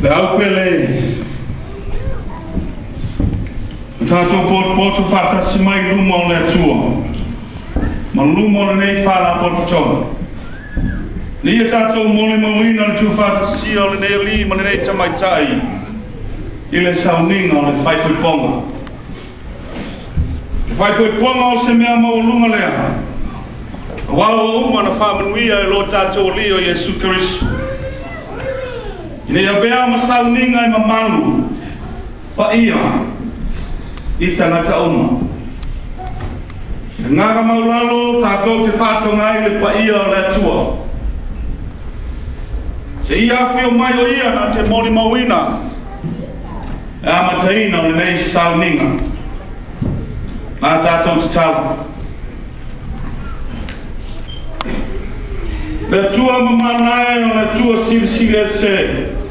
Le au pele o tatou potopoto faatasi mai i luma o le Atua ma luma o lenei faalapotopotoga. Ina ia tatou molimauina le tuufaatasia o lenei alii ma lenei tamaitai i le sauniga o le faaipoipoga. Le faaipoipoga o se mea maualuga lea, aua ua uma ona faamanuia e lo tatou Alii o Iesu Keriso. Ina ia avea ma sauniga e mamalu paia i tagata uma. Le agaga maualalo tatou te faatoga ai le paia o le Atua. Seia afio mai o ia na te molimauina e amataina o lenei sauniga. A tatou tatalo. Le Atua mamana e, o le Atua silisili ese.